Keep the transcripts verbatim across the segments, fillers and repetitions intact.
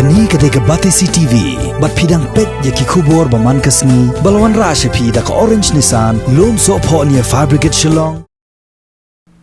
Kane ka dei ka Batesi T V, bad phi dang peit ïa ki khubor ba man ka sngi, ba la wanrah sha phi da ka Orange Nissan, Lumsohphoh near Fire Brigade Shillong.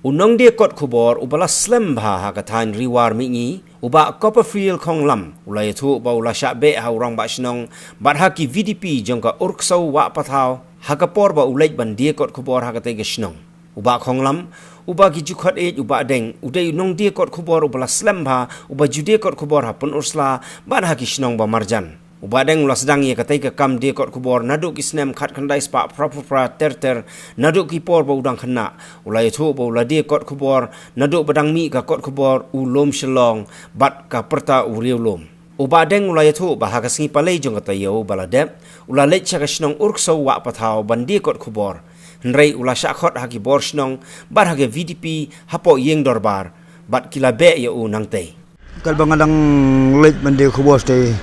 U nongdie kot khubor uba la slem bha ha ka thaiñ Ri War Mihngi, u Bah Copperfield Khonglam, u la ïathuh ba u la shah beh ha u rangbah shnong bad ha ki V D P jong ka Urksew Wah Pathaw ha ka por ba u leit ban die kot khubor ha katei ka shnong. U Bah Khonglam, uba ki ju khot ïeit u Bah Deng, u dei u nongdie kot khubor uba la slem bha, uba ju die kot khubor ha Pynursla bad ha ki shnong ba marjan. U Bah Deng u la sdang ïa katei ka kam die kot khubor naduh ki snem khatkhyndai spah phraphew phra ter ter, naduh ki por ba u dang khynnah. U la ïathuh ba u la die kot khubor naduh ba dang mih ka kot khubor U Lum Shillong bad ka pyrta U Riewlum. U Bah Deng u la ïathuh ba ha ka sngi palei jong ka taïew ba la dep, u la leit sha ka shnong Urksew Wah Pathaw ban die kot khubor. Hynrei u la shah khot ha ki bor shnong bad ha ka V D P hapoh ïing dorbar, bad ki la beh ïa u nangtei. Katba nga dang leit ban die khubor shatei,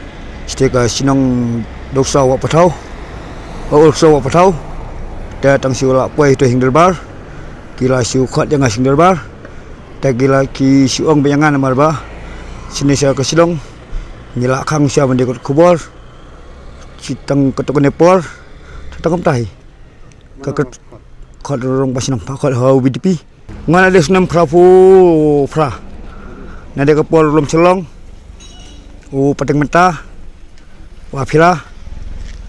shatei ka shnong Urksew Wah Pathaw, Urksew Wah Pathaw, te tang shu la poi ha ïing dorbar, ki la shu khot ïa nga ha ïing dorbar, te ki la ki shu ong beit ïa nga namar ba shane sha ka shnong ngi la khang sha ban die kot khubor, shi tang katto katne por, tang kumta hi. Ka, ka khot rangbah shnong, ka khot ha V D P. Nga na dei snem phraphew phra. Na dei ka por U Lum Shillong, u Pateng Mynta, u Aphira.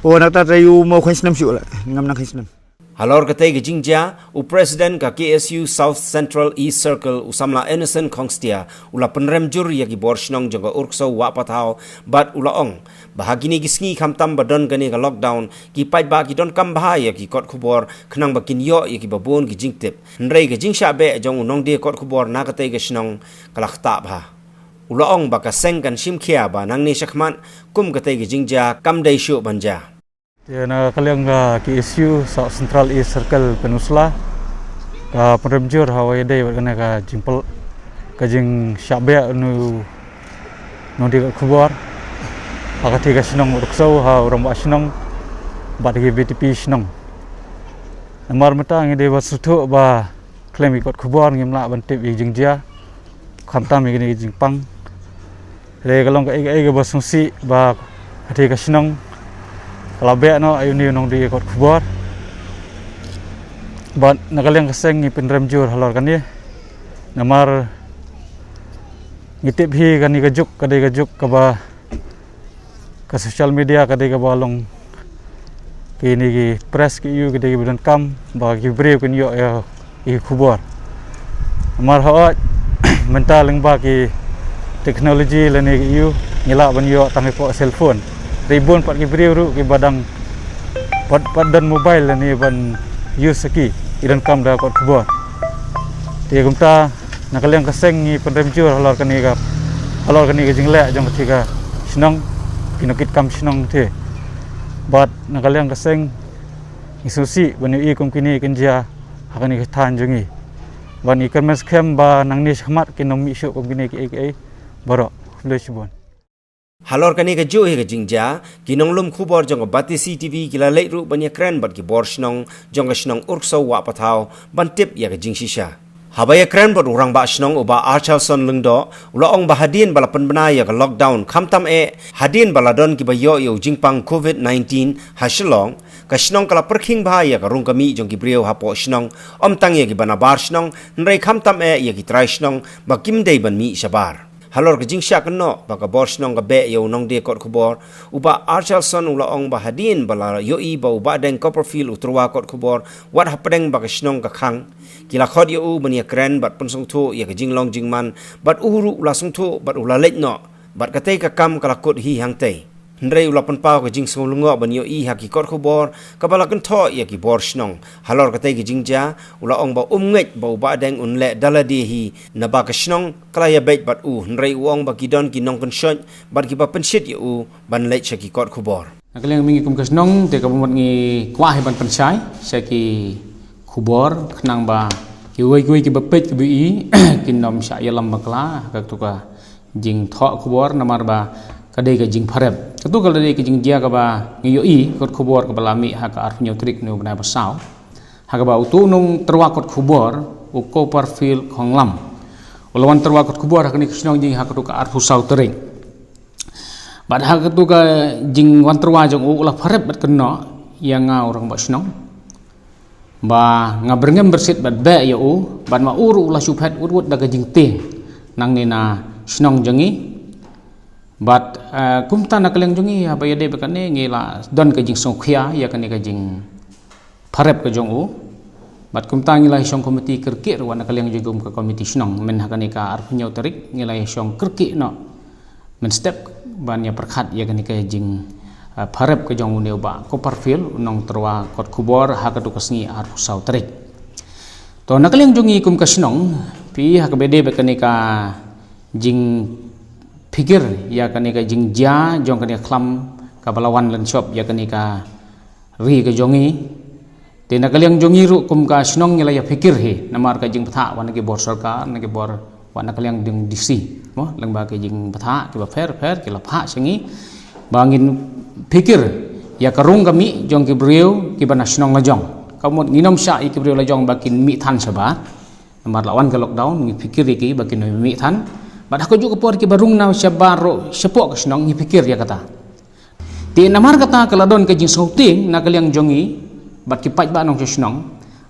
U nangta te u mo khein snem shuh la, ngam nang khein snem. Halor katei ka jingjia, u President ka K S U South Central East Circle, u Samla Innocent Khongstia, u la pynrem jur ïa ki bor shnong jong ka Urksew Wah Pathaw, bad u la ong ba ha kine ki sngi khamtam ba don kane ka lockdown, ki paidbah ki donkam bha ïa ki kot khubor khnang ba kin ïoh ïa kiba bun ki jingtip. Hynrei ka jingshah beh jong u nongdie kot khubor na katei ka shnong ka la ktah bha. U la ong ba ka seng kan shim khia ba nangne shakhmat kum katei ka jingjia kam dei shuh ban jia. Te na ka liang ka K S U South Central East Circle Pynursla, ka pynrem jur ha kaba ïadei bad kane ka jingpyl, ka jingshah beh u nongdie kot khubor ha katei ka shnong Urksew, ha u rangbah shnong bad ki V D P shnong. Namar mynta ngi dei ban sngewthuh ba khlem ki kot khubor ngim lah ban tip ïa ki jingjia, khamtam ïa kine ki jingpang. Te ka long kaei kaei kaba sngewsih ba katei ka shnong ka la beh noh ïa une u nongdie kot khubor. Bad na ka liang ka seng ngi pynrem jur halor kane, namar ngi tip hi kane ka juk ka dei ka juk kaba ka social media ka dei kaba long kine ki press ki ïoh ki dei kiba donkam ba ki briew kin ïoh ïa ki khubor. Namar hooid mynta lyngba ki technology lane ki ïoh ngi lah ban ïoh tang hapoh cellphone. Te bun pat ki briew ruh kiba dang pat, pat don mobile lane ban use ïa ki, ki donkam da kot khubor. Te kumta na ka liang ka seng ngi pynrem jur halor kane ka, halor kane ka jingleh jong katei ka shnong, ki nongkitkam shnong te. Bad na ka liang ka seng ngi sngewsih ban ïohi kum kine kin jia ha kane ka thaiñ jong ngi. Bad ngi kyrmen skhem ba nangne shakhmat kin ym mih shuh kum kine kiei kiei baroh. Khublei shibun. Halor kane kajuh hi ka jingjia, ki nonglum khubor jong ka Batesi T V ki la leit ruh ban ïakren bad ki bor shnong jong ka shnong Urksew Wah Pathaw ban tip ïa ka jingshisha. Haba ïakren bad u rangbah shnong u Bah Archelson Lyngdoh, u la ong ba hadien ba la pynbna ïa ka lockdown khamtam eh hadien ba la don kiba ïoh ïa u jingpang covid nineteen ha Shillong, ka shnong ka la pyrkhing bha ïa ka rung ka mih jong ki briew hapoh shnong, ym tang ïa kiba nabar shnong, hynrei khamtam eh ïa ki trai shnong ba kim dei ban mih shabar. Halor ka jingshah kynnoh ba ka bor shnong ka beh ïa u nongdie kot khubor, u Bah Archelson u la ong ba hadien ba la ïohi ba u Bah Deng Copperfield u tyrwa kot khubor wat hapdeng ba ka shnong ka khang, ki la khot ïa u ban ïakren bad pynsngewthuh ïa ka jinglong jingman, bad u ruh u la sngewthuh bad u la leit noh, bad katei ka kam ka la kut hi hangtei. Hynrei u la pynpaw ka jingsngew lyngngoh ban ïohi ha ki kot khubor kaba la kynthoh ïa ki bor shnong. Halor katei ka jingjia, u la ong ba um ngeit ba u Bah Deng un leh da lade hi, naba ka shnong ka la ïabeit bad u, hynrei u ong ba ki don ki nongkynshoit bad kiba pynshit ïa u ban leit sha ki kot khubor. Na ka liang mynta kum ka shnong te ka bym wat ngi kwah hi ban pynshai sha ki khubor khnang ba kiwei kiwei kiba peit kiba ïohi kin ym shah ïalam bakla ha kato ka jingthoh khubor namar ba ka dei ka jingpharep. Kato ka la dei ka jingjia kaba ngi ïohi kot khubor kaba la mih ha ka arphew hynñiew tarik u bnai ba saw. Ha kaba uto u nongtyrwa kot khubor u Copperfield Khonglam u la wan tyrwa kot khubor ha kane ka shnong jong ngi ha kato ka arphew saw tarik. Bad ha katu ka jingwan tyrwa jong u, u la pharep bad kynnoh ïa nga u rangbah shnong ba nga byrngem byrsit bad beh ïa u, bad ma u ruh u la shu phet wut wut da ka jingtieng nangne na shnong jong ngi. Bad, eh, kumta na ka liang jong ngi, haba ïadei bad kane, ngi la don ka jingsngewkhia ïa kane ka jingpharep ka jong u. Bad kumta ngi la ïashong komiti kyrkieh ruh wat na ka liang jong ngi kum ka komiti shnong, myn ha kane ka arphew hynñiew tarik ngi la ïashong kyrkieh noh mynstep ban ïa pyrkhat ïa kane ka jing, eh, pharep ka jong une u Bah Copperfield, u nongtyrwa kot khubor, ha katu ka sngi arphew saw tarik. To na ka liang jong ngi kum ka shnong, phi ha kaba ïadei bad kane ka jingphikir ïa kane ka jingjia jong kane ka khlam kaba la wan lynshop ïa kane ka ri ka jong ngi. Te na ka liang jong ngi ruh kum ka shnong ngi la ïa phikir hi namar ka jingbthah wat na ki bor sorkar, na ki bor wat na ka liang jong D C, mo, lyngba ka jingbthah kiba pher pher ki la phah sha ngi ba ngin phikir ïa ka rung ka mih jong ki briew kiba na shnong la jong. Ka mut ngin ym shah ïa ki briew la jong ba kin mih than shabar. Namar la wan ka lockdown, ngi phikir ïa ki ba kin mih than. Bad ha kajuh ka por kiba rung na shabar ruh shapoh ka shnong, ngi phikir ïa kata. Te namar kata ka la don ka jingsngewtieng na ka liang jong ngi bad ki paidbah nongshong shnong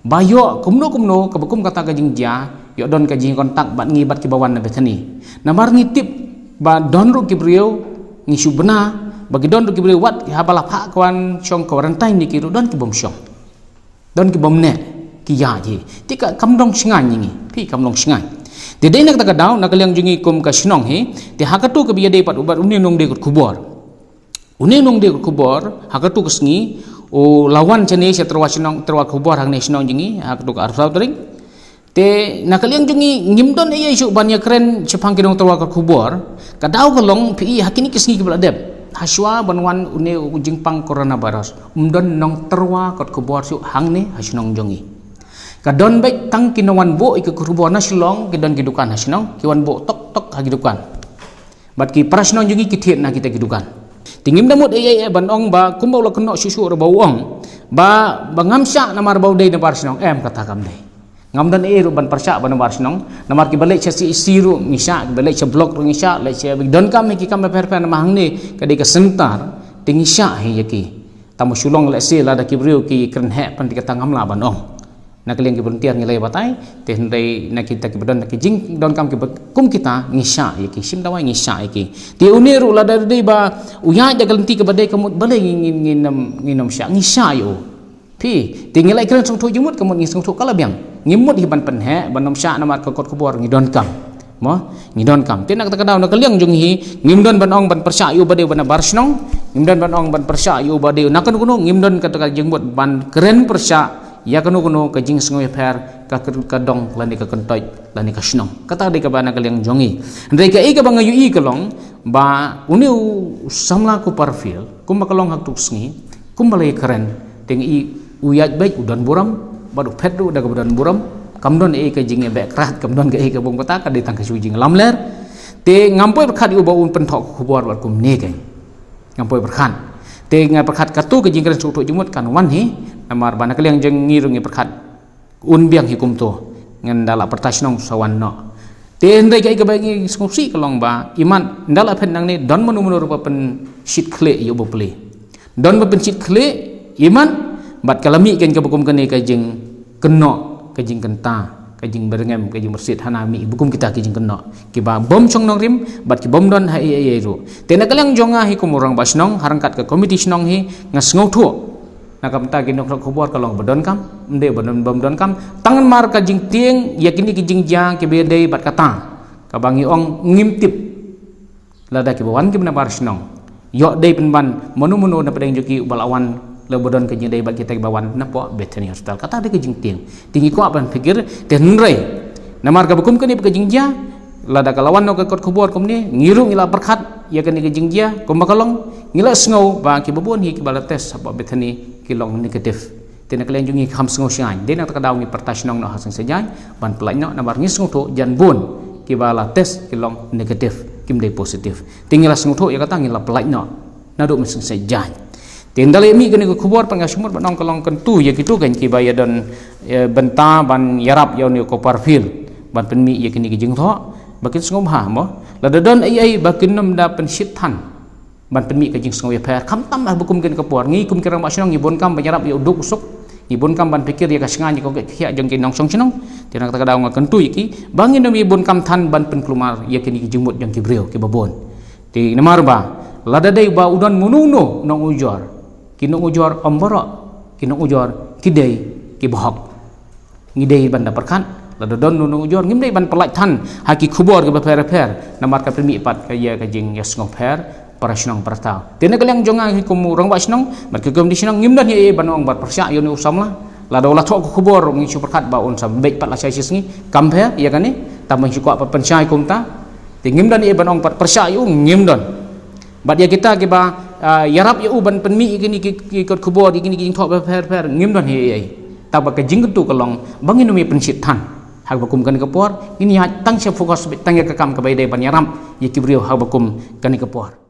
ba ïoh kumno kumno kaba kum kata ka jingjia, ïoh don ka jingkontak bad ngi bad kiba wan na Bethany. Namar ngi tip ba don ruh ki briew ngi shu bna, ba ki don ruh ki briew wat haba la phah ka wan shong quarantine ïa ki ruh don ki bym shong. Don ki bym neh, ki ïaid hi. Te ka kam long shngaiñ ïa ngi, phi, kam long shngaiñ. Te dei na kata ka daw na ka liang jong ngi kum ka shnong hi, te ha katu kaba ïadei bad u, bad une u nongdie kot khubor. Une u nongdie kot khubor ha katu ka sngi u la wan shane sha tyrwa shnong, tyrwa khubor hangne shnong jong ngi ha katu ka arphew saw tarik. Te na ka liang jong ngi ngim don ei ei shuh ban ïakren shaphang ki nongtyrwa kot khubor. Ka daw ka long, phi, ha kine ki sngi kiba la dep, ha shuwa ban wan une u jingpang coronavirus, ym don nongtyrwa kot khubor shuh hangne ha shnong jong ngi. Ka don beit tang ki nongwan buh ïa ki kot khubor na Shillong, ki don ki dukan ha shnong, ki wan buh tok tok ha ki dukan. Bad ki para shnong jong ngi ki thied na kita ki dukan. Te ngim da mut ei ei ban ong ba kumba u la kynnoh shuh shuh ruh ba u ong ba, ba ngam shah namar ba u dei na bar shnong, em, kata kam dei. Ngam don ei ruh ban pyrshah ba na bar shnong, namar kiba leit sha C H C ruh ngi shah, kiba leit sha block ruh ngi shah, leit sha, donkam ïa ki kam bapher bapher, namar hangne ka dei ka center, te ngi shah hi ïa ki. Tang ba shu long lehse lada ki briew ki kren heh pynban, kata ngam lah ban ong. Na ka liang ki volunteer ngi la ïa batai, te hynrei na kita kiba don na ki jingdonkam kiba kum kita ngi shah ïa ki, shim dawai ngi shah ïa ki. Te une ruh lada dei ba u ïaid da ka lynti kaba dei, ka mut balei ngi, ngi, ngin ym, ngin ym shah, ngi shah ïa u. Phi, te ngi la kren sngewthuh jingmut, ka mut ngi sngewthuh ka la biang. Ngim mut hi ban pynheh, ban ym shah namar ka kot khubor ngi donkam. Mo, ngi donkam. Te na kata ka daw na ka liang jong ngi hi, ngim don ban ong ban pyrshah ïa u ba dei u na bar shnong, ngim don ban ong ban pyrshah ïa u ba dei u na kano kano, ngim don kata ka jingmut ban kren pyrshah ïa kano kano ka jingsngewbha ka, ka dong lane ka kyntoit lane ka shnong. Kata dei kaba na ka liang jong ngi. Hynrei kaei kaba nga ïohi ka long ba une u samla Copperfield, kumba ka long ha katu ka sngi, kumba la ïakren, te nga i u ïaid beit, u don burom, bad u phet ruh da kaba don burom, kam don ei ka jingïabeh krad, kam don kaei ka bym kata, ka dei tang ka shu jinglamler. Te ngam poi pyrkhat ïa u ba un pynthoh ka khubor bad kumne kein. Ngam poi pyrkhat. Te nga pyrkhat katu ka jingkren sngewthuh jingmut kan wan hi, namar ba na ka liang jong ngi ruh ngi pyrkhat un biang hi kumto. Ngan da la pyrta shnong sa wan noh. Te hynrei kaei kaba ngi sngewsih ka long ba, imat, nda la phet nangne, don mano mano ruh ba pynshit khlieh ïa u ba plie. Don ba pynshit khlieh, imat, bad ka la mih kein kaba kum kane ka jingkynnoh, ka jingkynta, ka jingbyrngem, ka jingmyrsiet, hana mih ba kum kita ki jingkynnoh kiba bym shong nongrim bad ki bym don ha ei ei ei ruh. Te na ka liang jong nga hi kum u rangbah shnong, ha ryngkat ka komiti shnong hi, nga sngewthuh na ka bynta ki nongkhot khubor ka long ba donkam, ym dei ba don, bym donkam. Tang namar ka jingtieng ïa kine ki jingjia kiba ïadei bad kata, kaba ngi ong ngim tip lada kiba wan kiba na bar shnong, ïoh dei pynban mano mano na pdeng jong ki uba la wan, lada ba don ka jingdei bad kita kiba wan napoh Bethany Hospital. Kata dei ka jingtieng. Te ngi kwah ban pyrkhat, te hynrei namar kaba kum kane ka jingjia, lada ka la wan noh ka kot khubor kumne, ngi ruh ngi la pyrkhat ïa kane ka jingjia, kumba ka long, ngi la sngew ba kiba bun hi kiba la test hapoh Bethany ki long negative. Te na ka liang jong ngi kham sngew shngaiñ. Dei na kata ka daw ngi pyrta shnong noh ha Seng Saitjaiñ ban pyllait noh, namar ngi sngewthuh jan bun kiba la test ki long negative, kim dei positive. Te ngi la sngewthuh ïa kata, ngi la pyllait noh naduh Seng Saitjaiñ. Te nda la mih kane ka khubor, pat nga sngewmut ban ong ka long kyntu ïa kito kein kiba ïa don, eh, bynta ban ïarap ïa une u Copperfield ban pynmih ïa kine ki jingthoh, ba kin sngewbha mo. Lada don ei ei ba kin nym da pynshit than ban pynmih ka jingsngew ïapher. Khamtam ha ba kum kane ka por, ngi kum ki rangbah shnong ngi bun kam ban ïarap ïa u duk u suk, ngi bun kam ban pyrkhat ïa ka shngaiñ, ïa ka khiah jong ki nongshong shnong. Te na kata ka daw nga kyntu ïa ki ba ngin ym bun kam than ban pynkulmar ïa kine ki jingmut jong ki briew kiba bun. Te namar ba lada dei ba u don mano mano nongujor, ki nongujor ym baroh, ki nongujor ki dei kiba hok. Ngi dei ban da pyrkhat, lada don nongujor, ngim dei ban pyllait than ha ki khubor kiba pher pher, namar ka pynmih pat ka ïa ka jingïasngew pher para shnong para thaw. Te na ka liang jong nga hi kum u rangbah shnong bad ki komiti shnong, ngim don hi ei ban ong bad pyrshah ïa une u samla. Lada u la thoh ka khubor ngi shu pyrkhat ba un sa beit pat la shai shi sngi, kam pher ïa kane, tang ban shu kwah pat pynshai kumta. Te ngim don hi ei ban ong pat pyrshah ïa u, ngim don. Bad ïa kita kiba, ah, ïarap ïa u ban pynmih ïa kine ki, ki kot khubor, ïa kine ki jingthoh ba pher pher, ngim don hi ei. Tang ba ka jingkyntu ka long ba ngin ym ïa pynshit than ha ba kum kane ka por, ngin ïa tang sha focus beit tang ïa ka kam kaba ïadei ban ïarap ïa ki briew ha ba kum kane ka por.